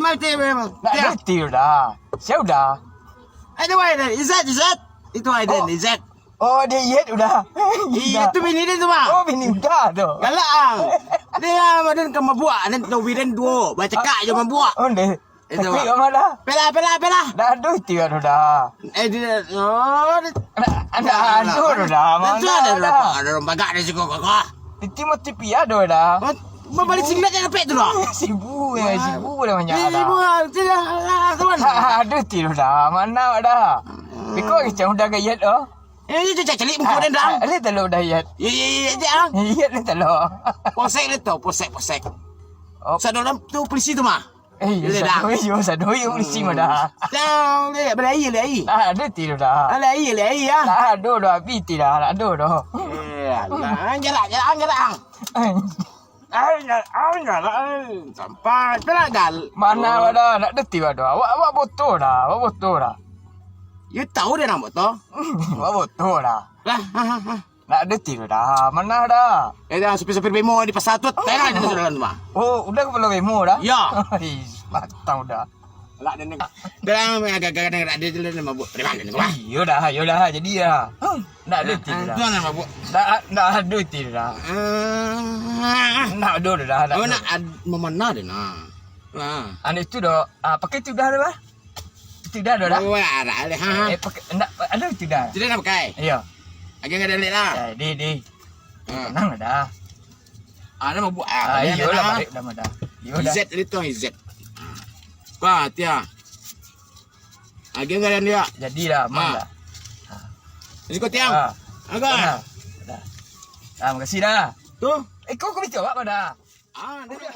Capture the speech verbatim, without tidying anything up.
Mati memang. Nak duti udah. Saya udah. Ayo, why then? Izat, Izat. Itu why then, Izat. Oh, dia Iyet udah. Iya, tu bini dia tu, Bang. Oh, bini udah tu. Galak, Ang. Dia, Madan, ka mabuak. Dan Nobi dan duo. Bacakak je mabuak. Oh, deh. Itu, Tapi Bang. Pela, pela, pela. Dah duti udah. Eh, dia, oh, dia, Anak, anak aduh dah. Mana ada dah. Ada orang bagak dia juga, kakak. Itu mati pia dah dah. Babalik singlet je dapek tu lah. Sibu ya, sibu dah banyak dah. Sibu lah, tu lah, lah, kawan. Ha, ha, aduh, ti dah. Mana awak dah? Biko kecang udah gayat oh. Eh, itu cak celik muka dia dah. Ada telur dah yat. Ya, ya, ya, ya, Ang. Iya, ada telur. Posek dia tu, posek, posek. Oh. Satu dalam tu polisi tu mah. Eh, Boleh dah. Satu yo, satu yo polisi mah dah. Dah, boleh, boleh air, boleh air. Ah, ada ti dah. Boleh air, boleh air ya. Dah, aduh, dah habis ti dah, dah, aduh, dah. Eh, alah, jarak, jarak, jarak. Ai, gal-, ai, galak, ai. Sampai, tu lah gal. Mana awak dah? Nak deti awak dah. Awak, awak botoh dah. Awak botoh dah. You tahu dia nak botoh? Awak botoh dah. Lah, ha, ha, ha. Nak deti dah. Mana dah? Eh, dah, supir-supir bemo di pasar tu, tengah di dalam tu, mah. Oh, udah kepala bemo dah? Ya. Ih, matang dah. Lah, dia ni. Dah, agak-agak nak dia tu, dia mabuk. Dari mana ni, wah? Iyo dah, iyo dah, jadi dah. Nak ada ti Ah, dah. Tuan nak mabuk. Nak, nak ada ti dah. Ah. Nak ada dah, nak Oh, ada. Nak ad-, memanah dia, nah. Nah. Anu itu dah, ah, pakai tu dah dah. Itu dah dah. Oh, ada, ada. Ha, ha. Eh, pakai, nak, ada itu dah. Tidak nak pakai? Iya. Agak ada lek lah. Ya, di, di. Ha. Tenang dah. Ah, dah mabuk. Ah, Ah, iyo dah lah, dah. Balik dah, dah. Iyo dah. Izet dia tu, Izet. Wah, Tia. Agak ada dia. Jadi dah, aman Ah. dah. Masih kau tiang. Ah. Agak. Dah. Dah. Ah, makasih dah. Tu. Eh, kau, kau minta awak kau dah. Ah, dia dah.